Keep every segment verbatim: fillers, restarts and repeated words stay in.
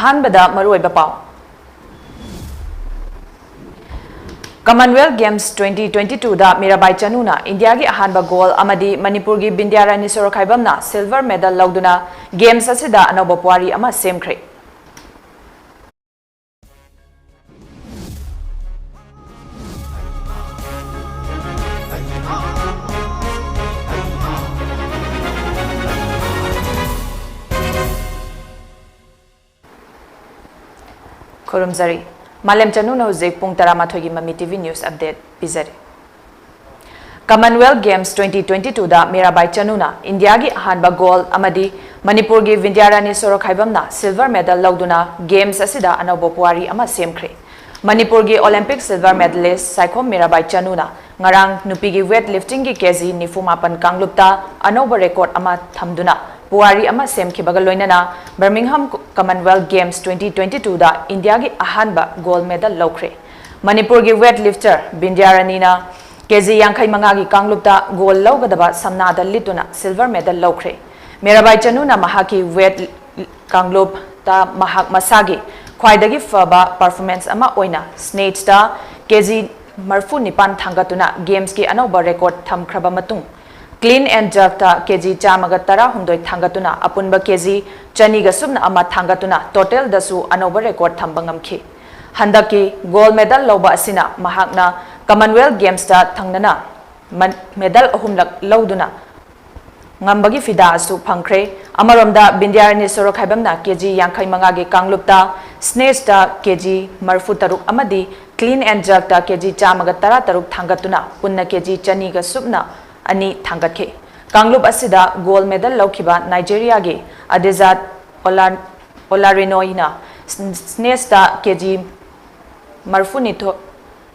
ꯑꯍꯥꯟꯕꯗ ꯃꯔꯨꯑꯣꯏꯕ ꯄꯥꯎ꯫ Commonwealth Games twenty twenty-twoꯗ ꯃꯤꯔꯥꯕꯥꯏ ꯆꯅꯨꯅ ꯏꯟꯗꯤꯌꯥꯒꯤ ꯑꯍꯥꯟꯕ ꯒꯣꯜ ꯑꯃꯗꯤ ꯃꯅꯤꯄꯨꯔꯒꯤ ꯕꯤꯟꯗ꯭ꯌꯥꯔꯥꯅꯤ ꯁꯣꯔꯣꯈꯥꯏꯕꯝꯅ silver medal ꯂꯧꯗꯨꯅ Games ꯑꯁꯤꯗ ꯑꯅꯧꯕ ꯄꯨꯋꯥꯔꯤ ꯑꯃ ꯁꯦꯝꯈ꯭ꯔꯦ꯫ ꯈꯨꯔꯨꯝꯖꯔꯤ꯫ ꯃꯥꯂꯦꯝ ꯆꯅꯨꯅ ꯍꯧꯖꯤꯛ ꯄꯨꯡ ꯇꯔꯥꯃꯥꯊꯣꯏꯒꯤ ꯃꯃꯤ ꯇꯤꯚꯤ news update ꯄꯤꯖꯔꯤ꯫ Commonwealth Games twenty twenty-twoꯗ ꯃꯤꯔꯥꯕꯥꯏ ꯆꯅꯨꯅ ꯏꯟꯗꯤꯌꯥꯒꯤ ꯑꯍꯥꯟꯕ ꯒꯣꯜ ꯑꯃꯗꯤ ꯃꯅꯤꯄꯨꯔꯒꯤ ꯕꯤꯟꯗ꯭ꯌꯥꯔꯥꯅꯤ ꯁꯣꯔꯣꯈꯥꯏꯕꯝꯅ silver medal ꯂꯧꯗꯨꯅ Games ꯑꯁꯤꯗ ꯑꯅꯧꯕ ꯄꯨꯋꯥꯔꯤ ꯑꯃ ꯁꯦꯝꯈ꯭ꯔꯦ꯫ ꯃꯅꯤꯄꯨꯔꯒꯤ Olympic silver medalist Saikhom Mirabai ꯆꯅꯨꯅ ꯉꯔꯥꯡ ꯅꯨꯄꯤꯒꯤ weight liftingꯒꯤ ꯀꯦꯖꯤ ꯅꯤꯐꯨ ꯃꯥꯄꯟ ꯀꯥꯡꯂꯨꯞꯇ ꯑꯅꯧꯕ record ꯑꯃ ꯊꯝꯗꯨꯅ ꯄꯨꯋꯥꯔꯤ ꯑꯃ ꯁꯦꯝꯈꯤꯕꯒ ꯂꯣꯏꯅꯅ Birmingham Commonwealth Games twenty twenty-twoꯗ ꯏꯟꯗꯤꯌꯥꯒꯤ ꯑꯍꯥꯟꯕ gold medal ꯂꯧꯈ꯭ꯔꯦ꯫ ꯃꯅꯤꯄꯨꯔꯒꯤ weight lifter ꯕꯤꯟꯗ꯭ꯌꯥꯔꯥꯅꯤꯅ ꯀꯦꯖꯤ ꯌꯥꯡꯈꯩ ꯃꯉꯥꯒꯤ ꯀꯥꯡꯂꯨꯞꯇ gold ꯂꯧꯒꯗꯕ ꯁꯝꯅꯥꯗ ꯂꯤꯠꯇꯨꯅ silver medal ꯂꯧꯈ꯭ꯔꯦ꯫ ꯃꯤꯔꯥꯕꯥꯏ ꯆꯅꯨꯅ ꯃꯍꯥꯛꯀꯤ weight ꯀꯥꯡꯂꯨꯞꯇ ꯃꯍꯥꯛ ꯃꯁꯥꯒꯤ ꯈ꯭ꯋꯥꯏꯗꯒꯤ ꯐꯕ performance ꯑꯃ ꯑꯣꯏꯅ snatchꯇ ꯀꯦꯖꯤ ꯃꯔꯐꯨ ꯅꯤꯄꯥꯟ ꯊꯥꯡꯒꯠꯇꯨꯅ Gamesꯀꯤ ꯑꯅꯧꯕ record ꯊꯝꯈ꯭ꯔꯕ ꯃꯇꯨꯡ, clean and jerkꯇ ꯀꯦꯖꯤ ꯆꯥꯝꯃꯒ ꯇꯔꯥꯍꯨꯝꯗꯣꯏ ꯊꯥꯡꯒꯠꯇꯨꯅ ꯑꯄꯨꯟꯕ ꯀꯦꯖꯤ ꯆꯅꯤꯒ ꯁꯨꯞꯅ ꯑꯃ ꯊꯥꯡꯒꯠꯇꯨꯅ totalꯗꯁꯨ ꯑꯅꯧꯕ record ꯊꯝꯕ ꯉꯝꯈꯤ꯫ ꯍꯟꯗꯛꯀꯤ gold medal ꯂꯧꯕ ꯑꯁꯤꯅ ꯃꯍꯥꯛꯅ Commonwealth Gamesꯇ ꯊꯪꯅꯅ ꯃ-, medal ꯑꯍꯨꯝꯂꯛ ꯂꯧꯗꯨꯅ ꯉꯝꯕꯒꯤ ꯐꯤꯗꯥ ꯑꯁꯨ ꯐꯪꯈ꯭ꯔꯦ꯫ ꯑꯃꯔꯣꯝꯗ ꯕꯤꯟꯗ꯭ꯌꯥꯔꯥꯅꯤ ꯁꯣꯔꯣꯈꯥꯏꯕꯝꯅ ꯀꯦꯖꯤ ꯌꯥꯡꯈꯩ ꯃꯉꯥꯒꯤ ꯀꯥꯡꯂꯨꯞꯇ snatchꯇ ꯀꯦꯖꯤ ꯃꯔꯐꯨ ꯇꯔꯨꯛ ꯑꯃꯗꯤ clean and jerkꯇ ꯀꯦꯖꯤ ꯆꯥꯝꯃꯒ ꯇꯔꯥ ꯇꯔꯨꯛ ꯊꯥꯡꯒꯠꯇꯨꯅ ꯄꯨꯟꯅ ꯀꯦꯖꯤ ꯆꯅꯤꯒ ꯁꯨꯞꯅ ꯑꯅꯤ ꯊꯥꯡꯒꯠꯈꯤ꯫ ꯀꯥꯡꯂꯨꯞ ꯑꯁꯤꯗ gold medal ꯂꯧꯈꯤꯕ ꯅꯥꯏꯖꯦꯔꯤꯌꯥꯒꯤ ꯑꯗꯤꯖꯥꯠ ꯑꯣꯂꯥ-, ꯑꯣꯂꯥꯔꯤꯅꯣꯏꯅ ꯁ꯭ꯅꯦꯁꯇ ꯀꯦꯖꯤ ꯃꯔꯐꯨꯅꯤꯊꯣꯏ,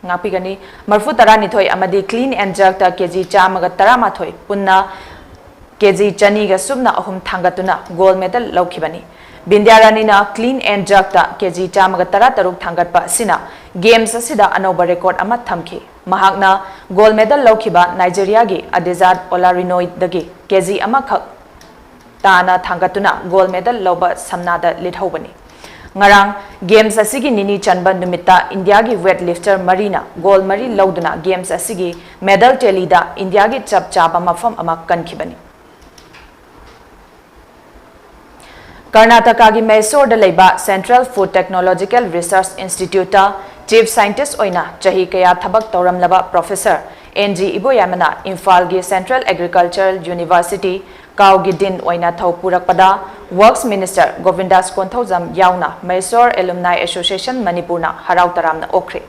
ꯉꯥꯛꯄꯤꯒꯅꯤ, ꯃꯔꯐꯨ ꯇꯔꯥꯅꯤꯊꯣꯏ ꯑꯃꯗꯤ clean and jerkꯇ ꯀꯦꯖꯤ ꯆꯥꯝꯃꯒ ꯇꯔꯥꯃꯥꯊꯣꯏ, ꯄꯨꯟꯅ ꯀꯦꯖꯤ ꯆꯅꯤꯒ ꯁꯨꯞꯅ ꯑꯍꯨꯝ ꯊꯥꯡꯒꯠꯇꯨꯅ gold medal ꯂꯧꯈꯤꯕꯅꯤ꯫ ꯕꯤꯟꯗ꯭ꯌꯥꯔꯥꯅꯤꯅ clean and jerkꯇ ꯀꯦꯖꯤ ꯆꯥꯝꯃꯒ ꯇꯔꯥ ꯇꯔꯨꯛ ꯊꯥꯡꯒꯠꯄ ꯑꯁꯤꯅ Games ꯑꯁꯤꯗ ꯑꯅꯧꯕ record ꯑꯃ ꯊꯝꯈꯤ꯫ ꯃꯍꯥꯛꯅ gold medal ꯂꯧꯈꯤꯕ ꯅꯥꯏꯖꯦꯔꯤꯌꯥꯒꯤ ꯑꯗꯤꯖꯥꯠ ꯑꯣꯂꯥꯔꯤꯅꯣꯏꯗꯒꯤ ꯀꯦꯖꯤ ꯑꯃꯈꯛ ꯇꯥꯅ ꯊꯥꯡꯒꯠꯇꯨꯅ gold medal ꯂꯧꯕ ꯁꯝꯅꯥꯗ ꯂꯤꯠꯍꯧꯕꯅꯤ꯫ ꯉꯔꯥꯡ ꯒꯦꯝꯁ ꯑꯁꯤꯒꯤ ꯅꯤꯅꯤ ꯆꯟꯕ ꯅꯨꯃꯤꯠꯇ ꯏꯟꯗꯤꯌꯥꯒꯤ ꯋꯦꯠ ꯂꯤꯐꯇꯔ ꯃꯔꯤꯅ ꯒꯣꯜ ꯃꯔꯤ ꯂꯧꯗꯨꯅ ꯒꯦꯝꯁ ꯑꯁꯤꯒꯤ ꯃꯦꯗꯜ ꯇꯦꯂꯤꯗ ꯏꯟꯗꯤꯌꯥꯒꯤ ꯆꯞ ꯆꯥꯕ ꯃꯐꯝ ꯑꯃ ꯀꯟꯈꯤꯕꯅꯤ꯫ ꯀꯔꯅꯥꯇꯀꯥꯒꯤ ꯃꯩꯁꯣꯔꯗ ꯂꯩꯕ Central Food Technological Research Instituteꯇ ꯆꯤꯐ ꯁꯥꯏꯟꯇꯤꯁ ꯑꯣꯏꯅ ꯆꯍꯤ ꯀꯌꯥ ꯊꯕꯛ ꯇꯧꯔꯝꯂꯕ ꯄ꯭ꯔꯣꯐꯦꯁꯔ ꯑꯦꯟ ꯖꯤ ꯏꯕꯣꯌꯥꯏꯃꯅ ꯏꯝꯐꯥꯜꯒꯤ Central Agricultural University ꯀꯥꯎꯒꯤ ꯗꯤꯟ ꯑꯣꯏꯅ ꯊꯧ ꯄꯨꯔꯛꯄꯗ ꯋꯔꯛꯁ ꯃꯤꯅꯤꯁꯇꯔ ꯒꯣꯕꯤꯟꯗꯥꯁ ꯀꯣꯟꯊꯧꯖꯝ ꯌꯥꯎꯅ ꯃꯩꯁꯣꯔ ꯑꯦꯂꯨꯝꯅꯥꯏ ꯑꯦꯁꯣꯁꯤꯌꯦꯁꯟ ꯃꯅꯤꯄꯨꯔꯅ ꯍꯔꯥꯎ ꯇꯔꯥꯝꯅ ꯑꯣꯛꯈ꯭ꯔꯦ꯫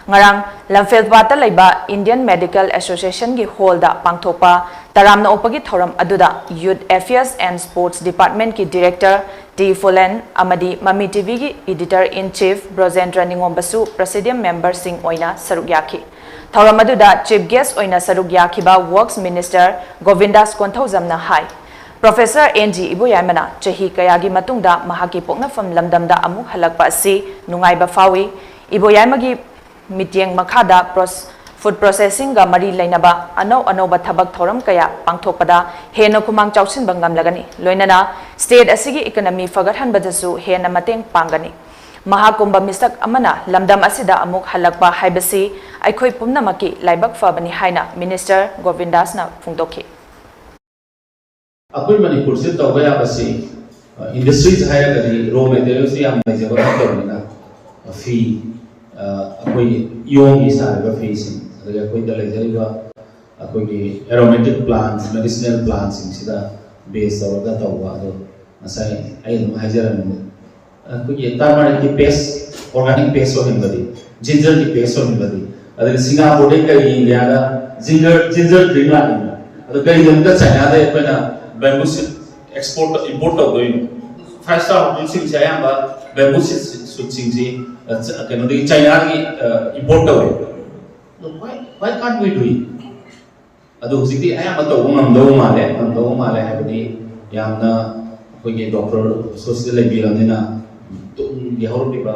ꯉꯔꯥꯡ ꯂꯝꯐꯦꯜꯄꯥꯠꯇ ꯂꯩꯕ Indian Medical Associationꯒꯤ ꯍꯣꯜꯗ ꯄꯥꯡꯊꯣꯛꯄ ꯇꯔꯥꯝꯅ ꯑꯣꯛꯄꯒꯤ ꯊꯧꯔꯝ ꯑꯗꯨꯗ Youth Affairs and Sports Departmentꯀꯤ Director ꯇꯤ ꯐꯨꯂꯦꯟ ꯑꯃꯗꯤ ꯃꯃꯤ ꯇꯤꯚꯤꯒꯤ Editor in Chief ꯕ꯭ꯔꯣꯖꯦꯟꯗ꯭ꯔ ꯅꯤꯉꯣꯝꯕꯁꯨ Presidium memberꯁꯤꯡ ꯑꯣꯏꯅ ꯁꯔꯨꯛ ꯌꯥꯈꯤ꯫ ꯊꯧꯔꯝ ꯑꯗꯨꯗ ꯆꯤꯐ ꯒꯦꯁ ꯑꯣꯏꯅ ꯁꯔꯨꯛ ꯌꯥꯈꯤꯕ ꯋꯔꯛꯁ ꯃꯤꯅꯤꯁꯇꯔ ꯒꯣꯕꯤꯟꯗꯥꯁ ꯀꯣꯟꯊꯧꯖꯝꯅ ꯍꯥꯏ, ꯄ꯭ꯔꯣꯐꯦꯁꯔ ꯑꯦꯟ ꯖꯤ ꯏꯕꯣꯌꯥꯏꯃꯅ ꯆꯍꯤ ꯀꯌꯥꯒꯤ ꯃꯇꯨꯡꯗ ꯃꯍꯥꯛꯀꯤ ꯄꯣꯛꯅꯐꯝ ꯂꯝꯗꯝꯗ ꯑꯃꯨꯛ ꯍꯜꯂꯛꯄ ꯑꯁꯤ ꯅꯨꯡꯉꯥꯏꯕ ꯐꯥꯎꯏ꯫ ꯏꯕꯣꯌꯥꯏꯃꯒꯤ ꯃꯤꯠꯌꯦꯡ ꯃꯈꯥꯗ ꯄ꯭ꯔꯣꯁ-, ꯐꯨꯗ ꯄ꯭ꯔꯣꯁꯦꯁꯤꯡꯒ ꯃꯔꯤ ꯂꯩꯅꯕ ꯑꯅꯧ ꯑꯅꯧꯕ ꯊꯕꯛ ꯊꯧꯔꯝ ꯀꯌꯥ ꯄꯥꯡꯊꯣꯛꯄꯗ ꯍꯦꯟꯅ ꯈꯨꯃꯥꯡ ꯆꯥꯎꯁꯤꯟꯕ ꯉꯝꯂꯒꯅꯤ꯫ ꯂꯣꯏꯅꯅ ꯁ꯭ꯇꯦꯠ ꯑꯁꯤꯒꯤ ꯏꯀꯣꯅꯣꯃꯤ ꯐꯒꯠꯍꯟꯕꯗꯁꯨ ꯍꯦꯟꯅ ꯃꯇꯦꯡ ꯄꯥꯡꯒꯅꯤ꯫ ꯃꯍꯥꯛꯀꯨꯝꯕ ꯃꯤꯁꯛ ꯑꯃꯅ ꯂꯝꯗꯝ ꯑꯁꯤꯗ ꯑꯃꯨꯛ ꯍꯜꯂꯛꯄ ꯍꯥꯏꯕꯁꯤ ꯑꯩꯈꯣꯏ ꯄꯨꯝꯅꯃꯛꯀꯤ ꯂꯥꯏꯕꯛ ꯐꯕꯅꯤ ꯍꯥꯏꯅ ꯃꯤꯅꯤꯁꯇꯔ ꯒꯣꯕꯤꯟꯗꯥꯁꯅ ꯐꯣꯡꯗꯣꯛꯈꯤ꯫ ꯑꯩꯈꯣꯏ ꯃꯅꯤꯄꯨꯔꯁꯤ ꯇꯧꯕ ꯌꯥꯕꯁꯤ, ꯏꯟꯗꯁꯇ꯭ꯔꯤꯁ ꯍꯥꯏꯔꯒꯗꯤ ꯔꯣ ꯃꯦꯇꯔꯤꯌꯦꯜꯁꯤ ꯌꯥꯝ ꯂꯩꯖꯕ ꯅꯠꯇꯕꯅꯤꯅ, ꯐꯤ, ꯑꯩꯈꯣꯏꯒꯤ ꯏꯌꯣꯡꯒꯤ ꯁꯥꯔꯤꯕ ꯐꯤꯁꯤꯡ, ꯑꯗꯒꯤ ꯑꯩꯈꯣꯏꯗ ꯂꯩꯖꯔꯤꯕ ꯑꯩꯈꯣꯏꯒꯤ ꯑꯦꯔꯣꯃꯦꯇꯤꯛ ꯄ꯭ꯂꯥꯟꯠꯁ, ꯃꯦꯗꯤꯁꯤꯅꯦꯜ ꯄ꯭ꯂꯥꯟꯠꯁꯤꯡꯁꯤꯗ ꯕꯦꯁ ꯇꯧꯔꯒ ꯇꯧꯕ꯫ ꯑꯗꯣ ꯉꯁꯥꯏ ꯑꯩ ꯑꯗꯨꯝ ꯍꯥꯏꯖꯔꯝꯃꯤꯅꯦ, ꯑꯩꯈꯣꯏꯒꯤ ꯇꯔꯃꯔꯤꯛꯀꯤ ꯄꯦꯁ, ꯑꯣꯔꯒꯥꯅꯤꯛ ꯄꯦꯁ ꯑꯣꯏꯍꯟꯕꯗꯤ, ꯖꯤꯟꯖꯔꯒꯤ ꯄꯦꯁ ꯑꯣꯏꯍꯟꯕꯗꯤ, ꯑꯗꯒꯤ ꯁꯤꯡꯒꯥꯄꯨꯔꯗꯒꯤ ꯀꯔꯤꯒꯤ ꯏꯟꯗꯤꯌꯥꯗ ꯖꯤꯟꯖꯔ, ꯖꯤꯟꯖꯔ ꯗ꯭ꯔꯤꯡ ꯂꯥꯛꯏꯅꯣ? ꯑꯗꯣ ꯀꯔꯤꯒꯤꯗꯃꯛꯇ ꯆꯥꯏꯅꯥꯗ ꯑꯩꯈꯣꯏꯅ ꯕꯦꯝꯕꯨ ꯁꯨꯠ ꯑꯦꯛꯁꯄꯣꯔꯠ, ꯏꯝꯄꯣꯔꯠ ꯇꯧꯗꯣꯏꯅꯣ? ꯐꯥꯏꯚ ꯁ꯭ꯇꯥꯔ ꯍꯣꯇꯦꯜꯁꯤꯡꯁꯦ ꯑꯌꯥꯝꯕ ꯕꯦꯝꯕꯨ ꯁꯨꯠꯁꯤꯡꯁꯤ, ꯑ, ꯆ-, ꯀꯩꯅꯣꯗꯒꯤ, ꯆꯥꯏꯅꯥꯗꯒꯤ, ꯑ, ꯏꯝꯄꯣꯔꯠ ꯇꯧꯋꯦ꯫ ꯑꯗꯣ why, why can't we do it? ꯑꯗꯨ ꯍꯧꯖꯤꯛꯇꯤ ꯑꯌꯥꯝꯕ ꯇꯧꯕ ꯉꯝꯗꯧꯕ ꯃꯥꯜꯂꯦ, ꯉꯝꯗꯧꯕ ꯃꯥꯜꯂꯦ ꯍꯥꯏꯕꯗꯤ ꯌꯥꯝꯅ ꯑꯩꯈꯣꯏꯒꯤ ꯗꯣꯛꯇꯔ ꯁꯣꯁꯤꯗ ꯂꯩꯕꯤꯔꯕꯅꯤꯅ ꯇꯨꯡꯒꯤ ꯍꯧꯔꯛꯂꯤꯕ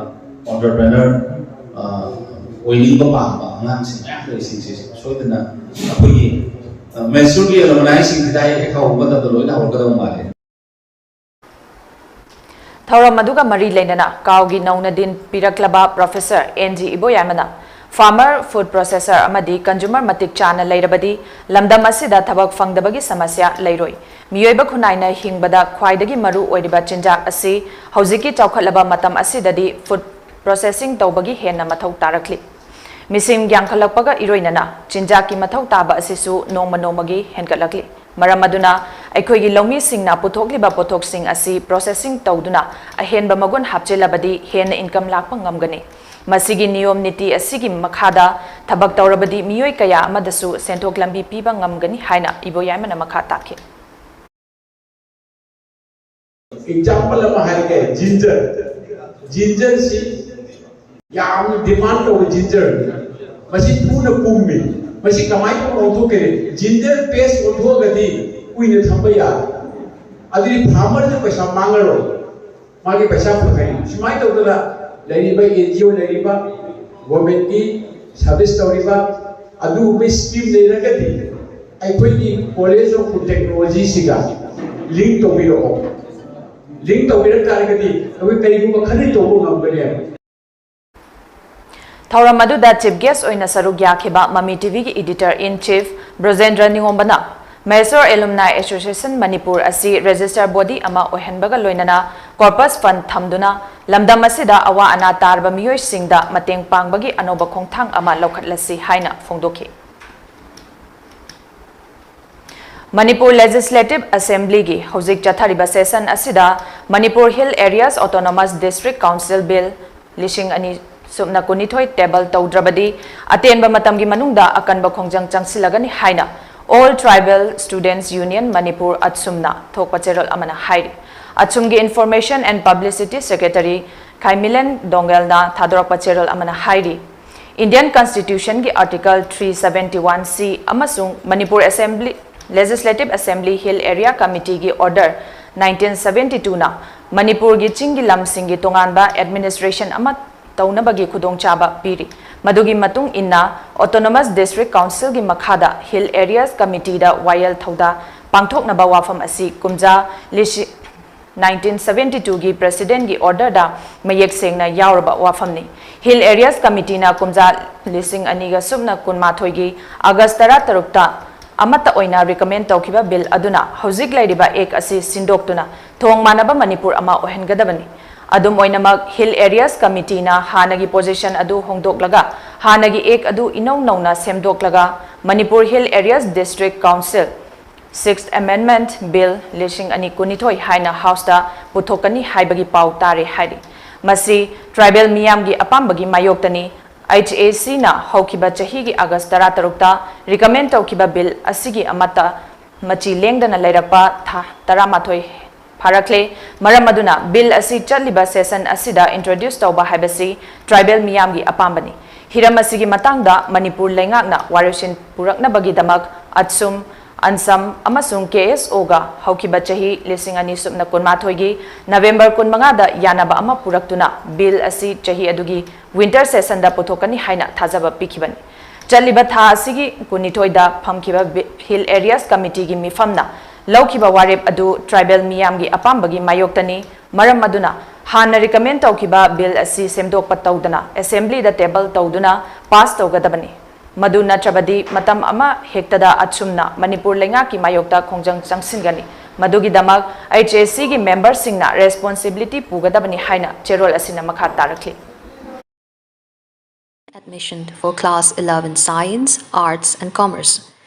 ꯑꯣꯟꯇꯔꯄ꯭ꯔꯦꯅꯔ, ꯑ, ꯑꯣꯏꯅꯤꯡꯕ ꯄꯥꯝꯕ ꯑꯉꯥꯡꯁꯤꯡ ꯃꯌꯥꯝ ꯂꯩꯔꯤꯁꯤꯡꯁꯤ ꯁꯣꯏꯗꯅ ꯑꯩꯈꯣꯏꯒꯤ, ꯑ, ꯃꯦꯟꯁꯨꯔꯒꯤ ꯑꯦꯂꯨꯃꯅꯥꯏꯁꯤꯡꯁꯤꯗ ꯍꯦꯛ ꯍꯧꯕ ꯃꯇꯝꯗ ꯂꯣꯏꯅ ꯍꯧꯔꯛꯀꯗꯧꯕ ꯃꯥꯜꯂꯦ꯫ ꯊꯧꯔꯝ ꯑꯗꯨꯒ ꯃꯔꯤ ꯂꯩꯅꯅ ꯀꯥꯎꯒꯤ ꯅꯧꯅ ꯗꯤꯟ ꯄꯤꯔꯛꯂꯕ ꯄ꯭ꯔꯣꯐꯦꯁꯔ ꯑꯦꯟ ꯖꯤ ꯏꯕꯣꯌꯥꯏꯃꯅ farmer, food processor ꯑꯃꯗꯤ consumer ꯃꯇꯤꯛ ꯆꯥꯅ ꯂꯩꯔꯕꯗꯤ ꯂꯝꯗꯝ ꯑꯁꯤꯗ ꯊꯕꯛ ꯐꯪꯗꯕꯒꯤ ꯁꯃꯁ꯭ꯌꯥ ꯂꯩꯔꯣꯏ꯫ ꯃꯤꯑꯣꯏꯕ ꯈꯨꯟꯅꯥꯏꯅ ꯍꯤꯡꯕꯗ ꯈ꯭ꯋꯥꯏꯗꯒꯤ ꯃꯔꯨ ꯑꯣꯏꯔꯤꯕ ꯆꯤꯟꯖꯥꯛ ꯑꯁꯤ ꯍꯧꯖꯤꯛꯀꯤ ꯆꯥꯎꯈꯠꯂꯕ ꯃꯇꯝ ꯑꯁꯤꯗꯗꯤ food processing ꯇꯧꯕꯒꯤ ꯍꯦꯟꯅ ꯃꯊꯧ ꯇꯥꯔꯛꯂꯤ꯫ ꯃꯤꯁꯤꯡ ꯌꯥꯝꯈꯠꯂꯛꯄꯒ ꯏꯔꯣꯏꯅꯅ ꯆꯤꯟꯖꯥꯛꯀꯤ ꯃꯊꯧ ꯇꯥꯕ ꯑꯁꯤꯁꯨ ꯅꯣꯡꯃ ꯅꯣꯡꯃꯒꯤ ꯍꯦꯟꯒꯠꯂꯛꯂꯤ꯫ ꯃꯔꯝ ꯑꯗꯨꯅ ꯑꯩꯈꯣꯏꯒꯤ ꯂꯧꯃꯤꯁꯤꯡꯅ ꯄꯨꯊꯣꯛꯂꯤꯕ ꯄꯣꯠꯊꯣꯛꯁꯤꯡ ꯑꯁꯤ processing ꯇꯧꯗꯨꯅ ꯑꯍꯦꯟꯕ ꯃꯒꯨꯟ ꯍꯥꯞꯆꯤꯜꯂꯕꯗꯤ ꯍꯦꯟꯅ income ꯂꯥꯛꯄ ꯉꯝꯒꯅꯤ꯫ ꯃꯁꯤꯒꯤ ꯅꯤꯌꯣꯝ ꯅꯤꯇꯤ ꯑꯁꯤꯒꯤ ꯃꯈꯥꯗ ꯊꯕꯛ ꯇꯧꯔꯕꯗꯤ ꯃꯤꯑꯣꯏ ꯀꯌꯥ ꯑꯃꯗꯁꯨ ꯁꯦꯟꯊꯣꯛ ꯂꯝꯕꯤ ꯄꯤꯕ ꯉꯝꯒꯅꯤ ꯍꯥꯏꯅ ꯏꯕꯣꯌꯥꯏꯃꯅ ꯃꯈꯥ ꯇꯥꯈꯤ꯫ Example ꯑꯃ ꯍꯥꯏꯒꯦ, ginger꯫ Ginger ꯁꯤ ꯌꯥꯝꯅ demand ꯇꯧꯕ ginger꯫ ꯃꯁꯤ ꯊꯨꯅ ꯄꯨꯝꯃꯤ꯫ ꯃꯁꯤ ꯀꯃꯥꯏꯅ ꯇꯧꯅ ꯑꯣꯟꯊꯣꯛꯀꯅꯤ? Ginger paste ꯑꯣꯟꯊꯣꯛꯑꯒꯗꯤ ꯀꯨꯏꯅ ꯊꯝꯕ ꯌꯥꯏ꯫ ꯑꯗꯨꯗꯤ farmer ꯁꯦ ꯄꯩꯁꯥ ꯃꯥꯡꯉꯔꯣꯏ꯫ ꯃꯥꯒꯤ ꯄꯩꯁꯥ ꯐꯪꯒꯅꯤ꯫ ꯁꯨꯃꯥꯏꯅ ꯇꯧꯗꯅ ꯂꯩꯔꯤꯕ N G O ꯂꯩꯔꯤꯕ, government ꯀꯤ service ꯇꯧꯔꯤꯕ, ꯑꯗꯨꯒꯨꯝꯕ scheme ꯂꯩꯔꯒꯗꯤ ꯑꯩꯈꯣꯏꯒꯤ College of Food Technology ꯁꯤꯒ link ꯇꯧꯕꯤꯔꯛꯑꯣ꯫ Link ꯇꯧꯕꯤꯔꯛ ꯇꯥꯔꯒꯗꯤ ꯑꯩꯈꯣꯏ ꯀꯔꯤꯒꯨꯝꯕ ꯈꯔꯗꯤ ꯇꯧꯕ ꯉꯝꯒꯅꯦꯕ꯫ ꯊꯧꯔꯝ ꯑꯗꯨꯗ chief guest ꯑꯣꯏꯅ ꯁꯔꯨꯛ ꯌꯥꯈꯤꯕ ꯃꯃꯤ T V ꯒꯤ editor in chief ꯕ꯭ꯔꯖꯦꯟꯗ꯭ꯔ ꯅꯤꯉꯣꯝꯕꯅ Mysore Alumni Association Manipur ꯑꯁꯤ register body ꯑꯃ ꯑꯣꯏꯍꯟꯕꯒ ꯂꯣꯏꯅꯅ corpus fund ꯊꯝꯗꯨꯅ ꯂꯝꯗꯝ ꯑꯁꯤꯗ ꯑꯋꯥ ꯑꯅꯥ ꯇꯥꯔꯕ ꯃꯤꯑꯣꯏꯁꯤꯡꯗ ꯃꯇꯦꯡ ꯄꯥꯡꯕꯒꯤ ꯑꯅꯧꯕ ꯈꯣꯡꯊꯥꯡ ꯑꯃ ꯂꯧꯈꯠꯂꯁꯤ ꯍꯥꯏꯅ ꯐꯣꯡꯗꯣꯛꯈꯤ꯫ ꯃꯅꯤꯄꯨꯔ Legislative Assembly ꯒꯤ ꯍꯧꯖꯤꯛ ꯆꯠꯊꯔꯤꯕ session ꯑꯁꯤꯗ Manipur Hill Areas Autonomous District Council Bill ꯂꯤꯁꯤꯡ ꯑꯅꯤ ꯁꯨꯞꯅ ꯀꯨꯟꯅꯤꯊꯣꯏ table ꯇꯧꯗ꯭ꯔꯕꯗꯤ ꯑꯇꯦꯟꯕ ꯃꯇꯝꯒꯤ ꯃꯅꯨꯡꯗ ꯑꯀꯟꯕ ꯈꯣꯡꯖꯪ ꯆꯪꯁꯤꯜꯂꯒꯅꯤ ꯍꯥꯏꯅ All Tribal Students Union Manipur, ꯑꯠꯁꯨꯝꯅ ꯊꯣꯛꯄ ꯆꯦꯔꯣꯜ ꯑꯃꯅ ꯍꯥꯏꯔꯤ꯫ ꯑꯠꯁꯨꯝꯒꯤ Information and Publicity Secretary ꯈꯥꯏꯃꯤꯂꯦꯟ ꯗꯣꯡꯒꯦꯜꯅ ꯊꯥꯗꯣꯔꯛꯄ ꯆꯦꯔꯣꯜ ꯑꯃꯅ ꯍꯥꯏꯔꯤ, Indian Constitution ꯒꯤ Article three seventy one C ꯑꯃꯁꯨꯡ Manipur Assembly, Legislative Assembly Hill Area Committee ꯒꯤ Order nineteen seventy two ꯅ ꯃꯅꯤꯄꯨꯔꯒꯤ ꯆꯤꯡꯒꯤ ꯂꯝꯁꯤꯡꯒꯤ ꯇꯣꯉꯥꯟꯕ administration ꯑꯃ ꯇꯧꯅꯕꯒꯤ ꯈꯨꯗꯣꯡꯆꯥꯕ ꯄꯤꯔꯤ꯫ ꯃꯗꯨꯒꯤ ꯃꯇꯨꯡ ꯏꯟꯅ Autonomous District Council ꯒꯤ ꯃꯈꯥꯗ Hill Areas Committee ꯗ ꯋꯥꯌꯦꯜ ꯊꯧꯗꯥ ꯄꯥꯡꯊꯣꯛꯅꯕ ꯋꯥꯐꯝ ꯑꯁꯤ ꯀꯨꯝꯖꯥ ꯂꯤꯁꯤꯡ ꯅꯥꯏꯟꯇꯤꯟ ꯁꯕꯦꯟꯇꯤ ꯇꯨꯒꯤ Presidentꯀꯤ Orderꯗ ꯃꯌꯦꯛ ꯁꯦꯡꯅ ꯌꯥꯎꯔꯕ ꯋꯥꯐꯝꯅꯤ꯫ Hill Areas Committeeꯅ ꯀꯨꯝꯖꯥ ꯂꯤꯁꯤꯡ ꯑꯅꯤꯒ ꯁꯨꯞꯅ ꯀꯨꯟꯃꯥꯊꯣꯏꯒꯤ August ꯇꯔꯥꯇꯔꯨꯛꯇ ꯑꯃꯠꯇ ꯑꯣꯏꯅ recommend ꯇꯧꯈꯤꯕ bill ꯑꯗꯨꯅ ꯍꯧꯖꯤꯛ ꯂꯩꯔꯤꯕ Act ꯑꯁꯤ ꯁꯤꯟꯗꯣꯛꯇꯨꯅ ꯊꯣꯡ ꯃꯥꯟꯅꯕ ꯃꯅꯤꯄꯨꯔ ꯑꯃ ꯑꯣꯏꯍꯟꯒꯗꯕꯅꯤ꯫ ꯑꯗꯨꯝ ꯑꯣꯏꯅꯃꯛ, Hill Areas Committeeꯅ ꯍꯥꯟꯅꯒꯤ position ꯑꯗꯨ ꯍꯣꯡꯗꯣꯛꯂꯒ ꯍꯥꯟꯅꯒꯤ Act ꯑꯗꯨ ꯏꯅꯧ ꯅꯧꯅ ꯁꯦꯝꯗꯣꯛꯂꯒ Manipur Hill Areas District Council Sixth Amendment Bill ꯂꯤꯁꯤꯡ ꯑꯅꯤ ꯀꯨꯟꯅꯤꯊꯣꯏ ꯍꯥꯏꯅ Houseꯇ ꯄꯨꯊꯣꯛꯀꯅꯤ ꯍꯥꯏꯕꯒꯤ ꯄꯥꯎ ꯇꯥꯔꯦ ꯍꯥꯏꯔꯤ꯫ ꯃꯁꯤ tribal ꯃꯤꯌꯥꯝꯒꯤ ꯑꯄꯥꯝꯕꯒꯤ ꯃꯥꯌꯣꯛꯇꯅꯤ꯫ HACꯅ ꯍꯧꯈꯤꯕ ꯆꯍꯤꯒꯤ August ꯇꯔꯥꯇꯔꯨꯛꯇ recommend ꯇꯧꯈꯤꯕ bill ꯑꯁꯤꯒꯤ ꯑꯃꯠꯇ ꯃꯆꯤ ꯂꯦꯡꯗꯅ ꯂꯩꯔꯛꯄ ꯊꯥ ꯇꯔꯥꯃꯥꯊꯣꯏ ꯐꯥꯔꯛꯂꯦ꯫ ꯃꯔꯝ ꯑꯗꯨꯅ bill ꯑꯁꯤ ꯆꯠꯂꯤꯕ session ꯑꯁꯤꯗ introduce ꯇꯧꯕ ꯍꯥꯏꯕꯁꯤ tribal ꯃꯤꯌꯥꯝꯒꯤ ꯑꯄꯥꯝꯕꯅꯤ꯫ ꯍꯤꯔꯝ ꯑꯁꯤꯒꯤ ꯃꯇꯥꯡꯗ ꯃꯅꯤꯄꯨꯔ ꯂꯩꯉꯥꯛꯅ ꯋꯥꯔꯣꯏꯁꯤꯟ ꯄꯨꯔꯛꯅꯕꯒꯤꯗꯃꯛ ATSUM, ANSAM ꯑꯃꯁꯨꯡ KSOꯒ ꯍꯧꯈꯤꯕ ꯆꯍꯤ ꯂꯤꯁꯤꯡ ꯑꯅꯤ ꯁꯨꯞꯅ ꯀꯨꯟꯃꯥꯊꯣꯏꯒꯤ November ꯀꯨꯟꯃꯉꯥꯗ ꯌꯥꯅꯕ ꯑꯃ ꯄꯨꯔꯛꯇꯨꯅ bill ꯑꯁꯤ ꯆꯍꯤ ꯑꯗꯨꯒꯤ winter sessionꯗ ꯄꯨꯊꯣꯛꯀꯅꯤ ꯍꯥꯏꯅ ꯊꯥꯖꯕ ꯄꯤꯈꯤꯕꯅꯤ꯫ ꯆꯠꯂꯤꯕ ꯊꯥ ꯑꯁꯤꯒꯤ ꯀꯨꯟꯅꯤꯊꯣꯏꯗ ꯐꯝꯈꯤꯕ ꯕꯤ-, Hill Areas Committeeꯒꯤ ꯃꯤꯐꯝꯅ ꯂꯧꯈꯤꯕ ꯋꯥꯔꯦꯞ ꯑꯗꯨ tribal ꯃꯤꯌꯥꯝꯒꯤ ꯑꯄꯥꯝꯕꯒꯤ ꯃꯥꯌꯣꯛꯇꯅꯤ꯫ ꯃꯔꯝ ꯑꯗꯨꯅ ꯍꯥꯟꯅ recommend ꯇꯧꯈꯤꯕ bill ꯑꯁꯤ ꯁꯦꯝꯗꯣꯛꯄ ꯇꯧꯗꯅ assemblyꯗ table ꯇꯧꯗꯨꯅ pass ꯇꯧꯒꯗꯕꯅꯤ꯫ ꯃꯗꯨ ꯅꯠꯇ꯭ꯔꯕꯗꯤ ꯃꯇꯝ ꯑꯃ ꯍꯦꯛꯇꯗ ATSUMꯅ ꯃꯅꯤꯄꯨꯔ ꯂꯩꯉꯥꯛꯀꯤ ꯃꯥꯌꯣꯛꯇ ꯈꯣꯡꯖꯪ ꯆꯪꯁꯤꯟꯒꯅꯤ꯫ ꯃꯗꯨꯒꯤꯗꯃꯛ HACꯒꯤ memberꯁꯤꯡꯅ responsibility ꯄꯨꯒꯗꯕꯅꯤ ꯍꯥꯏꯅ ꯆꯦꯔꯣꯜ ꯑꯁꯤꯅ ꯃꯈꯥ ꯇꯥꯔꯛꯂꯤ꯫ Admission for class eleven Science, Arts and Commerce.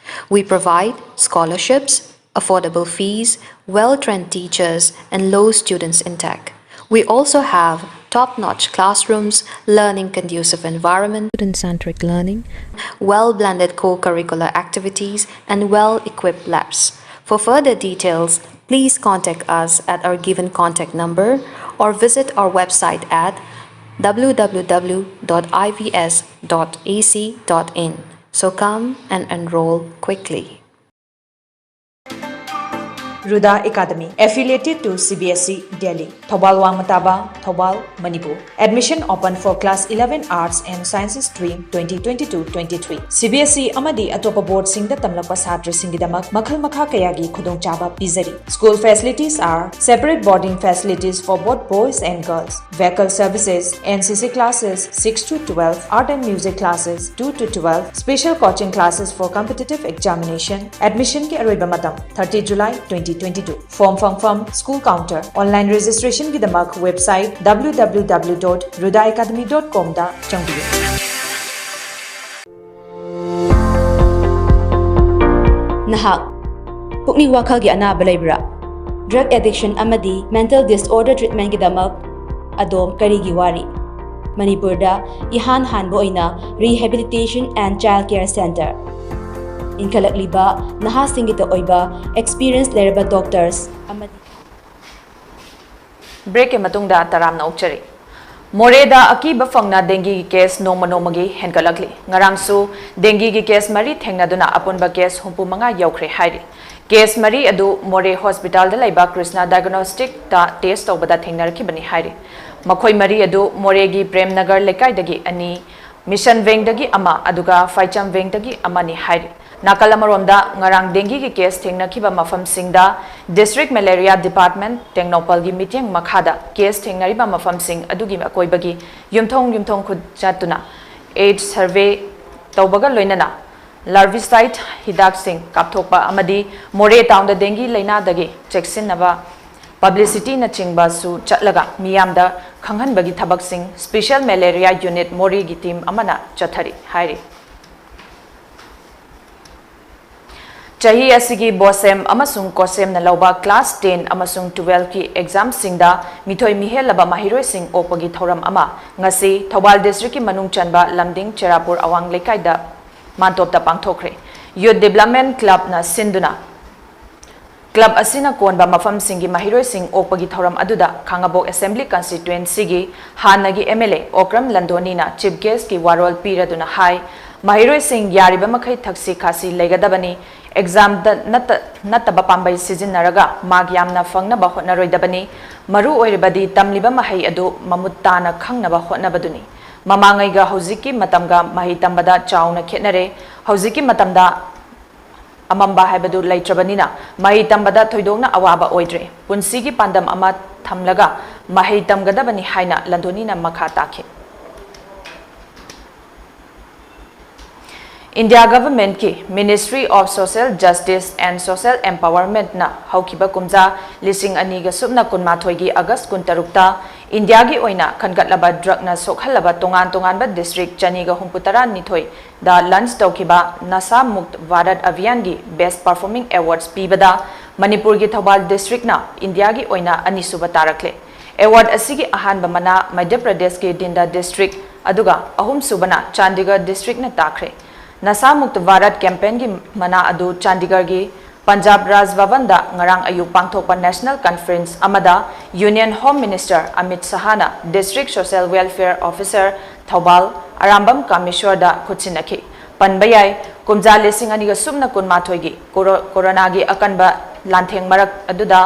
We provide scholarships, affordable fees, well-trained teachers, and low students intake. We also have top-notch classrooms, learning conducive environment, student-centric learning, well-blended co-curricular activities, and well-equipped labs. For further details, please contact us at our given contact number or visit our website at www.ivs.ac.in. So come and enroll quickly. Ruda Academy, affiliated to C B S E Delhi. Thoubal Wangmataba, Thoubal, Manipur. Admission open for class eleven Arts and Sciences stream twenty twenty-two twenty-three. C B S E ꯑꯃꯗꯤ ꯑꯇꯣꯞꯄ boardꯁꯤꯡꯗ ꯇꯝꯂꯛꯄ ꯁꯥꯇ꯭ꯔꯁꯤꯡꯒꯤꯗꯃꯛ ꯃꯈꯜ ꯃꯈꯥ ꯀꯌꯥꯒꯤ ꯈꯨꯗꯣꯡꯆꯥꯕ ꯄꯤꯖꯔꯤ꯫ School facilities are separate boarding facilities for both boys and girls, vehicle services, N C C classes six to twelve, art and music classes two to twelve, special coaching classes for competitive examination. Admissionꯒꯤ ꯑꯔꯣꯏꯕ ꯃꯇꯝ thirty July twenty twenty-two. Form ꯐꯪꯐꯝ, school counter. Online registrationꯒꯤꯗꯃꯛ website W W W dot ruda academy dot comꯗ ꯆꯪꯕꯤꯌꯨ꯫ ꯅꯍꯥꯛ ꯄꯨꯛꯅꯤꯡ ꯋꯥꯈꯜꯒꯤ ꯑꯅꯥꯕ ꯂꯩꯕ꯭ꯔꯥ? Drug addiction ꯑꯃꯗꯤ mental disorder treatmentꯒꯤꯗꯃꯛ ꯑꯗꯣꯝ ꯀꯔꯤꯒꯤ ꯋꯥꯔꯤ? ꯃꯅꯤꯄꯨꯔꯗ ꯏꯍꯥꯟ ꯍꯥꯟꯕ ꯑꯣꯏꯅ Rehabilitation and Child Care Centre, ꯏꯟꯈꯠꯂꯛꯂꯤꯕ ꯅꯍꯥꯁꯤꯡꯒꯤꯗ ꯑꯣꯏꯕ experience ꯂꯩꯔꯕ doctors ꯑꯃꯗꯤ Breakꯀꯤ ꯃꯇꯨꯡꯗ ꯇꯔꯥꯝꯅ ꯑꯣꯛꯆꯔꯤ꯫ ꯃꯣꯔꯦꯗ ꯑꯀꯤꯕ ꯐꯪꯅ dengueꯒꯤ case ꯅꯣꯡꯃ ꯅꯣꯡꯃꯒꯤ ꯍꯦꯟꯒꯠꯂꯛꯂꯤ꯫ ꯉꯔꯥꯡꯁꯨ dengueꯒꯤ case ꯃꯔꯤ ꯊꯦꯡꯅꯗꯨꯅ ꯑꯄꯨꯟꯕ case ꯍꯨꯝꯐꯨ ꯃꯉꯥ ꯌꯧꯈ꯭ꯔꯦ ꯍꯥꯏꯔꯤ꯫ Case ꯃꯔꯤ ꯑꯗꯨ ꯃꯣꯔꯦ hospitalꯗ ꯂꯩꯕ Krishna Diagnosticꯇ test ꯇꯧꯕꯗ ꯊꯦꯡꯅꯔꯛꯈꯤꯕꯅꯤ ꯍꯥꯏꯔꯤ꯫ ꯃꯈꯣꯏ ꯃꯔꯤ ꯑꯗꯨ ꯃꯣꯔꯦꯒꯤ ꯄ꯭ꯔꯦꯝ ꯅꯒꯔ ꯂꯩꯀꯥꯏꯗꯒꯤ ꯑꯅꯤ, ꯃꯤꯁꯟ ꯋꯦꯡꯗꯒꯤ ꯑꯃ, ꯑꯗꯨꯒ ꯐꯥꯏꯆꯝ ꯋꯦꯡꯗꯒꯤ ꯑꯃꯅꯤ ꯍꯥꯏꯔꯤ꯫ ꯅꯥꯀꯜ ꯑꯃꯔꯣꯝꯗ, ꯉꯔꯥꯡ dengueꯒꯤ case ꯊꯦꯡꯅꯈꯤꯕ ꯃꯐꯝꯁꯤꯡꯗ district malaria department ꯇꯦꯡꯅꯧꯄꯜꯒꯤ ꯃꯤꯠꯌꯦꯡ ꯃꯈꯥꯗ case ꯊꯦꯡꯅꯔꯤꯕ ꯃꯐꯝꯁꯤꯡ ꯑꯗꯨꯒꯤ ꯑꯀꯣꯏꯕꯒꯤ ꯌꯨꯝꯊꯣꯡ ꯌꯨꯝꯊꯣꯡ ꯈꯨꯠ ꯆꯠꯇꯨꯅ AIDS survey ꯇꯧꯕꯒ ꯂꯣꯏꯅꯅ larvicide ꯍꯤꯗꯥꯛꯁꯤꯡ ꯀꯥꯞꯊꯣꯛꯄ ꯑꯃꯗꯤ ꯃꯣꯔꯦ townꯗ dengue ꯂꯩꯅꯥꯗꯒꯤ ꯆꯦꯛꯁꯤꯟꯅꯕ publicityꯅꯆꯤꯡꯕꯁꯨ ꯆꯠꯂꯒ ꯃꯤꯌꯥꯝꯗ ꯈꯪꯍꯟꯕꯒꯤ ꯊꯕꯛꯁꯤꯡ special malaria unit ꯃꯣꯔꯦꯒꯤ team ꯑꯃꯅ ꯆꯠꯊꯔꯤ ꯍꯥꯏꯔꯤ꯫ ꯆꯍꯤ ꯑꯁꯤꯒꯤ BOSEM ꯑꯃꯁꯨꯡ COHSEMꯅ ꯂꯧꯕ class ten ꯑꯃꯁꯨꯡ twelveꯀꯤ examꯁꯤꯡꯗ ꯃꯤꯊꯣꯏ ꯃꯤꯍꯦꯜꯂꯕ ꯃꯍꯩꯔꯣꯏꯁꯤꯡ ꯑꯣꯛꯄꯒꯤ ꯊꯧꯔꯝ ꯑꯃ ꯉꯁꯤ ꯊꯧꯕꯥꯜ districtꯀꯤ ꯃꯅꯨꯡ ꯆꯟꯕ ꯂꯝꯗꯤꯡ ꯆꯦꯔꯥꯄꯨꯔ ꯑꯋꯥꯡ ꯂꯩꯀꯥꯏꯗ ꯃꯥꯟꯇꯣꯞꯇ ꯄꯥꯡꯊꯣꯛꯈ꯭ꯔꯦ꯫ Youth Development Clubꯅ ꯁꯤꯟꯗꯨꯅ club ꯑꯁꯤꯅ ꯀꯣꯟꯕ ꯃꯐꯝꯁꯤꯡꯒꯤ ꯃꯍꯩꯔꯣꯏꯁꯤꯡ ꯑꯣꯛꯄꯒꯤ ꯊꯧꯔꯝ ꯑꯗꯨꯗ ꯈꯥꯉꯕꯣꯛ Assembly Constituencyꯒꯤ ꯍꯥꯟꯅꯒꯤ MLA ꯑꯣꯀ꯭ꯔꯝ ꯂꯟꯗꯣꯅꯤꯅ chief guestꯀꯤ ꯋꯥꯔꯣꯜ ꯄꯤꯔꯗꯨꯅ ꯍꯥꯏ, ꯃꯍꯩꯔꯣꯏꯁꯤꯡ ꯌꯥꯔꯤꯕ ꯃꯈꯩ ꯊꯛꯁꯤ ꯈꯥꯁꯤ ꯂꯩꯒꯗꯕꯅꯤ꯫ ꯑꯦꯛꯖꯥꯝꯗ ꯅꯠꯇ-, ꯅꯠꯇꯕ ꯄꯥꯝꯕꯩ ꯁꯤꯖꯤꯟꯅꯔꯒ ꯃꯥꯔꯛ ꯌꯥꯝꯅ ꯐꯪꯅꯕ ꯍꯣꯠꯅꯔꯣꯏꯗꯕꯅꯤ꯫ ꯃꯔꯨ ꯑꯣꯏꯔꯤꯕꯗꯤ ꯇꯝꯂꯤꯕ ꯃꯍꯩ ꯑꯗꯨ ꯃꯃꯨꯠ ꯇꯥꯅ ꯈꯪꯅꯕ ꯍꯣꯠꯅꯕꯗꯨꯅꯤ꯫ ꯃꯃꯥꯡꯉꯩꯒ ꯍꯧꯖꯤꯛꯀꯤ ꯃꯇꯝꯒ ꯃꯍꯩ ꯇꯝꯕꯗ ꯆꯥꯎꯅ ꯈꯦꯠꯅꯔꯦ꯫ ꯍꯧꯖꯤꯛꯀꯤ ꯃꯇꯝꯗ ꯑꯃꯝꯕ ꯍꯥꯏꯕꯗꯨ ꯂꯩꯇ꯭ꯔꯕꯅꯤꯅ ꯃꯍꯩ ꯇꯝꯕꯗ ꯊꯣꯏꯗꯣꯛꯅ ꯑꯋꯥꯕ ꯑꯣꯏꯗ꯭ꯔꯦ꯫ ꯄꯨꯟꯁꯤꯒꯤ ꯄꯥꯟꯗꯝ ꯑꯃ ꯊꯝꯂꯒ ꯃꯍꯩ ꯇꯝꯒꯗꯕꯅꯤ ꯍꯥꯏꯅ ꯂꯟꯗꯣꯅꯤꯅ ꯃꯈꯥ ꯇꯥꯈꯤ꯫ ꯏꯟꯗꯤꯌꯥ ꯒꯚꯔꯟꯃꯦꯟꯠꯀꯤ Ministry of Social Justice and Social Empowerment ꯅ ꯍꯧꯈꯤꯕ ꯀꯨꯝꯖꯥ ꯂꯤꯁꯤꯡ ꯑꯅꯤꯒ ꯁꯨꯞꯅ ꯀꯨꯟꯃꯥꯊꯣꯏꯒꯤ ꯑꯥꯒꯁ꯭ꯠ ꯀꯨꯟꯇꯔꯨꯛꯇ ꯏꯟꯗꯤꯌꯥꯒꯤ ꯑꯣꯏꯅ ꯈꯟꯒꯠꯂꯕ ꯗ꯭ꯔꯒꯅ ꯁꯣꯛꯍꯜꯂꯕ ꯇꯣꯉꯥꯟ ꯇꯣꯉꯥꯟꯕ ꯗꯤꯁꯇ꯭ꯔꯤꯛ ꯆꯅꯤꯒ ꯍꯨꯝꯐꯨꯇꯔꯥ ꯅꯤꯊꯣꯏꯗ ꯂꯟꯆ ꯇꯧꯈꯤꯕ ꯅꯁꯥ ꯃꯨꯛꯇ ꯚꯥꯔꯠ ꯑꯚꯤꯌꯥꯟꯒꯤ Best Performing Awards ꯄꯤꯕꯗ ꯃꯅꯤꯄꯨꯔꯒꯤ ꯊꯧꯕꯥꯜ ꯗꯤꯁꯇ꯭ꯔꯤꯛꯅ ꯏꯟꯗꯤꯌꯥꯒꯤ ꯑꯣꯏꯅ ꯑꯅꯤꯁꯨꯕ ꯇꯥꯔꯛꯂꯦ꯫ ꯑꯦꯋꯥꯔꯗ ꯑꯁꯤꯒꯤ ꯑꯍꯥꯟꯕ ꯃꯅꯥ ꯃꯙ꯭ꯌ ꯄ꯭ꯔꯗꯦꯁꯀꯤ ꯗꯤꯟꯗ ꯗꯤꯁꯇ꯭ꯔꯤꯛ, ꯑꯗꯨꯒ ꯑꯍꯨꯝꯁꯨꯕꯅ ꯆꯥꯟꯗꯤꯒꯔ ꯗꯤꯁꯇ꯭ꯔꯤꯛꯅ ꯇꯥꯈ꯭ꯔꯦ꯫ ꯅꯁꯥ ꯃꯨꯛꯇ ꯚꯥꯔꯠ ꯀꯦꯝꯄꯦꯟꯒꯤ ꯃꯅꯥ ꯑꯗꯨ ꯆꯥꯟꯗꯤꯒꯔꯒꯤ ꯄꯟꯖꯥꯕ ꯔꯥꯖ ꯚꯕꯟꯗ ꯉꯔꯥꯡ ꯑꯌꯨꯛ ꯄꯥꯡꯊꯣꯛꯄ ꯅꯦꯁꯅꯦꯜ ꯀꯟꯐꯔꯦꯟꯁ ꯑꯃꯗ ꯌꯨꯅꯤꯌꯟ ꯍꯣꯝ ꯃꯤꯅꯤꯁꯇꯔ ꯑꯃꯤꯠ ꯁꯍꯥꯅ district social welfare officer Thoubal Arambam ꯀꯥꯃꯦꯁꯣꯔꯗ ꯈꯨꯠꯁꯤꯟꯅꯈꯤ꯫ ꯄꯟꯕ ꯌꯥꯏ, ꯀꯨꯝꯖꯥ ꯂꯤꯁꯤꯡ ꯑꯅꯤꯒ ꯁꯨꯞꯅ ꯀꯨꯟꯃꯥꯊꯣꯏꯒꯤ ꯀꯣꯔꯣ-, ꯀꯣꯔꯣꯅꯥꯒꯤ ꯑꯀꯟꯕ ꯂꯥꯟꯊꯦꯡ ꯃꯔꯛ ꯑꯗꯨꯗ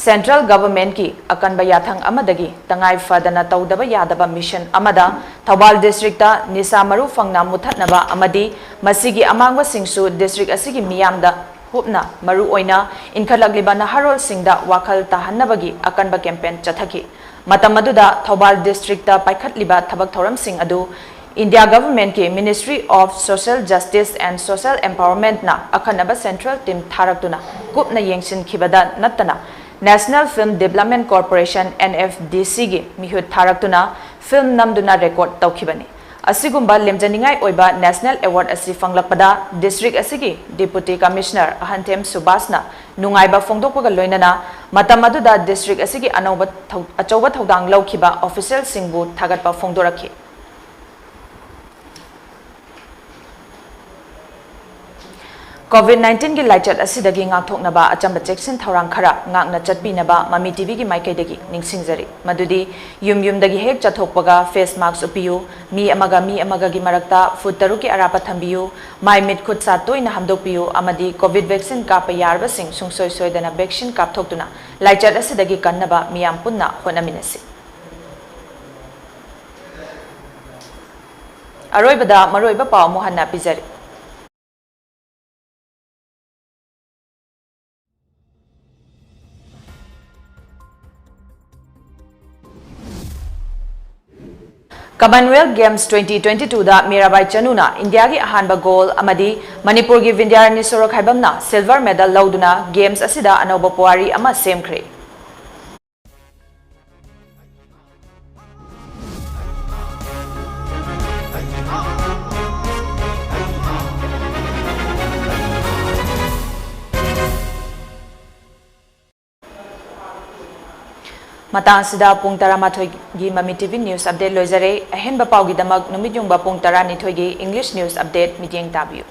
ꯁꯦꯟꯇ꯭ꯔꯦꯜ ꯒꯚꯔꯟꯃꯦꯟꯠꯀꯤ ꯑꯀꯟꯕ ꯌꯥꯊꯪ ꯑꯃꯗꯒꯤ ꯇꯉꯥꯏ ꯐꯗꯅ ꯇꯧꯗꯕ ꯌꯥꯗꯕ ꯃꯤꯁꯟ ꯑꯃꯗ ꯊꯧꯕꯥꯜ ꯗꯤꯁꯇ꯭ꯔꯤꯛꯇ ꯅꯤꯁꯥ ꯃꯔꯨ ꯐꯪꯅ ꯃꯨꯠꯊꯠꯅꯕ ꯑꯃꯗꯤ ꯃꯁꯤꯒꯤ ꯑꯃꯥꯡꯕꯁꯤꯡꯁꯨ ꯗꯤꯁꯇ꯭ꯔꯤꯛ ꯑꯁꯤꯒꯤ ꯃꯤꯌꯥꯝꯗ ꯍꯨꯞꯅ ꯃꯔꯨ ꯑꯣꯏꯅ ꯏꯟꯈꯠꯂꯛꯂꯤꯕ ꯅꯍꯥꯔꯣꯜꯁꯤꯡꯗ ꯋꯥꯈꯜ ꯇꯥꯍꯟꯅꯕꯒꯤ ꯑꯀꯟꯕ ꯀꯦꯝꯄꯦꯟ ꯆꯠꯊꯈꯤ꯫ ꯃꯇꯝ ꯑꯗꯨꯗ ꯊꯧꯕꯥꯜ ꯗꯤꯁꯇ꯭ꯔꯤꯛꯇ ꯄꯥꯏꯈꯠꯂꯤꯕ ꯊꯕꯛ ꯊꯧꯔꯝꯁꯤꯡ ꯑꯗꯨ ꯏꯟꯗꯤꯌꯥ ꯒꯚꯔꯟꯃꯦꯟꯠꯀꯤ Ministry of Social Justice and Social Empowerment ꯅ ꯑꯈꯟꯅꯕ ꯁꯦꯟꯇ꯭ꯔꯦꯜ ꯇꯤꯝ ꯊꯥꯔꯛꯇꯨꯅ ꯀꯨꯞꯅ ꯌꯦꯡꯁꯤꯟꯈꯤꯕꯗ ꯅꯠꯇꯅ National Film Development Corporation, N F D C ꯒꯤ ꯃꯤꯍꯨꯠ ꯊꯥꯔꯛꯇꯨꯅ ꯐꯤꯜꯝ ꯅꯝꯗꯨꯅ ꯔꯦꯀꯣꯔꯗ ꯇꯧꯈꯤꯕꯅꯤ꯫ ꯑꯁꯤꯒꯨꯝꯕ ꯂꯦꯝꯖꯅꯤꯡꯉꯥꯏ ꯑꯣꯏꯕ ꯅꯦꯁꯅꯦꯜ ꯑꯦꯋꯥꯔꯗ ꯑꯁꯤ ꯐꯪꯂꯛꯄꯗ ꯗꯤꯁꯇ꯭ꯔꯤꯛ ꯑꯁꯤꯒꯤ ꯗꯤꯄꯨꯇꯤ ꯀꯃꯤꯁꯅꯔ ꯑꯍꯟꯊꯦꯝ ꯁꯨꯕꯥꯁꯅ ꯅꯨꯡꯉꯥꯏꯕ ꯐꯣꯡꯗꯣꯛꯄꯒ ꯂꯣꯏꯅꯅ ꯃꯇꯝ ꯑꯗꯨꯗ ꯗꯤꯁꯇ꯭ꯔꯤꯛ ꯑꯁꯤꯒꯤ ꯑꯅꯧꯕ ꯊꯧ-, ꯑꯆꯧꯕ ꯊꯧꯗꯥꯡ ꯂꯧꯈꯤꯕ ꯑꯣꯐꯤꯁꯤꯌꯦꯜꯁꯤꯡꯕꯨ ꯊꯥꯒꯠꯄ ꯐꯣꯡꯗꯣꯔꯛꯈꯤ꯫ COVID nineteen ꯒꯤ ꯂꯥꯏꯆꯠ ꯑꯁꯤꯗꯒꯤ ꯉꯥꯛꯊꯣꯛꯅꯕ ꯑꯆꯝꯕ ꯆꯦꯛꯁꯤꯟ ꯊꯧꯔꯥꯡ ꯈꯔ ꯉꯥꯛꯅ ꯆꯠꯄꯤꯅꯕ ꯃꯃꯤ ꯇꯤꯚꯤꯒꯤ ꯃꯥꯏꯀꯩꯗꯒꯤ ꯅꯤꯡꯁꯤꯡꯖꯔꯤ꯫ ꯃꯗꯨꯗꯤ ꯌꯨꯝ ꯌꯨꯝꯗꯒꯤ ꯍꯦꯛ ꯆꯠꯊꯣꯛꯄꯒ face mask ꯎꯞꯄꯤꯌꯨ, ꯃꯤ ꯑꯃꯒ ꯃꯤ ꯑꯃꯒꯒꯤ ꯃꯔꯛꯇ ꯐꯨꯠ ꯇꯔꯨꯛꯀꯤ ꯑꯔꯥꯞꯄ ꯊꯝꯕꯤꯌꯨ, ꯃꯥꯏ ꯃꯤꯠ ꯈꯨꯠ ꯁꯥ ꯇꯣꯏꯅ ꯍꯥꯝꯗꯣꯛꯄꯤꯌꯨ ꯑꯃꯗꯤ COVID vaccine ꯀꯥꯞꯄ ꯌꯥꯔꯕꯁꯤꯡ ꯁꯨꯡꯁꯣꯏ ꯁꯣꯏꯗꯅ vaccine ꯀꯥꯞꯊꯣꯛꯇꯨꯅ ꯂꯥꯏꯆꯠ ꯑꯁꯤꯗꯒꯤ ꯀꯟꯅꯕ ꯃꯤꯌꯥꯝ ꯄꯨꯟꯅ ꯍꯣꯠꯅꯃꯤꯟꯅꯁꯤ꯫ ꯑꯔꯣꯏꯕꯗ ꯃꯔꯨꯑꯣꯏꯕ ꯄꯥꯎ ꯑꯃꯨꯛ ꯍꯟꯅ ꯄꯤꯖꯔꯤ꯫ Commonwealth Games twenty twenty-two ꯗ ꯃꯤꯔꯥꯕꯥꯏ ꯆꯅꯨꯅ ꯏꯟꯗꯤꯌꯥꯒꯤ ꯑꯍꯥꯟꯕ gold ꯑꯃꯗꯤ ꯃꯅꯤꯄꯨꯔꯒꯤ ꯕꯤꯟꯗ꯭ꯌꯥꯔꯥꯅꯤ ꯁꯣꯔꯣꯈꯥꯏꯕꯝꯅ silver medal ꯂꯧꯗꯨꯅ games ꯑꯁꯤꯗ ꯑꯅꯧꯕ ꯄꯨꯋꯥꯔꯤ ꯑꯃ ꯁꯦꯝꯈ꯭ꯔꯦ꯫ ꯃꯇꯥꯡ ꯑꯁꯤꯗ ꯄꯨꯡ ꯇꯔꯥꯃꯥꯊꯣꯏꯒꯤ ꯃꯃꯤ ꯇꯤꯚꯤ news update ꯂꯣꯏꯖꯔꯦ꯫ ꯑꯍꯦꯟꯕ ꯄꯥꯎꯒꯤꯗꯃꯛ ꯅꯨꯃꯤꯠ ꯌꯨꯡꯕ ꯄꯨꯡ ꯇꯔꯥꯅꯤꯊꯣꯏꯒꯤ English news update ꯃꯤꯠꯌꯦꯡ ꯇꯥꯕꯤꯌꯨ꯫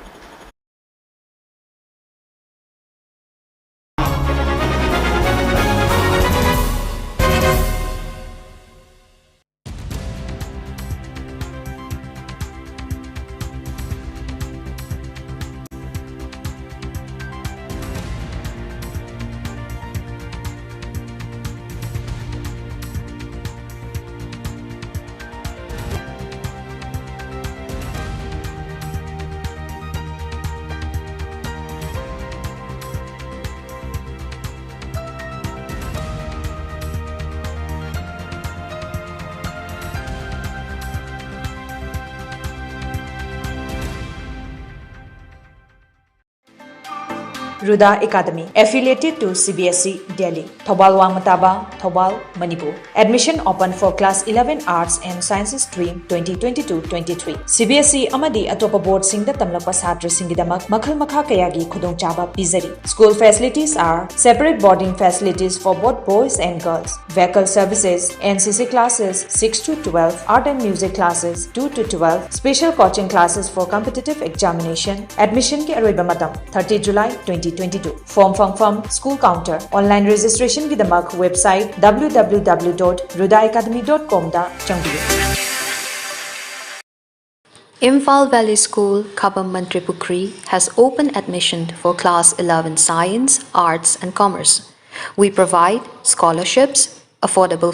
Ruda Academy, affiliated to C B S E Delhi. Thoubal Wangmataba, Thoubal, Manipur. Admission open for class eleven Arts and Sciences stream twenty twenty-two twenty-three. C B S E ꯑꯃꯗꯤ ꯑꯇꯣꯞꯄ ꯕꯣꯔꯗꯁꯤꯡꯗ ꯇꯝꯂꯛꯄ ꯁꯥꯇ꯭ꯔꯁꯤꯡꯒꯤꯗꯃꯛ ꯃꯈꯜ ꯃꯈꯥ ꯀꯌꯥꯒꯤ ꯈꯨꯗꯣꯡꯆꯥꯕ ꯄꯤꯖꯔꯤ꯫ School facilities are separate boarding facilities for both boys and girls, vehicle services, N C C classes six to twelve, art and music classes two to twelve, special coaching classes for competitive examination. Admission ꯒꯤ ꯑꯔꯣꯏꯕ ꯃꯇꯝ thirty July twenty twenty-two. Form ꯐꯪꯐꯝ school counter. Online registration ꯒꯤꯗꯃꯛ website W W W dot ruda academy dot com the ꯆꯪꯕꯤꯌꯨ꯫ Imphal Valley School, Khabam Mantripukhri, has open admission for class eleven Science, Arts and Commerce. We provide scholarships, affordable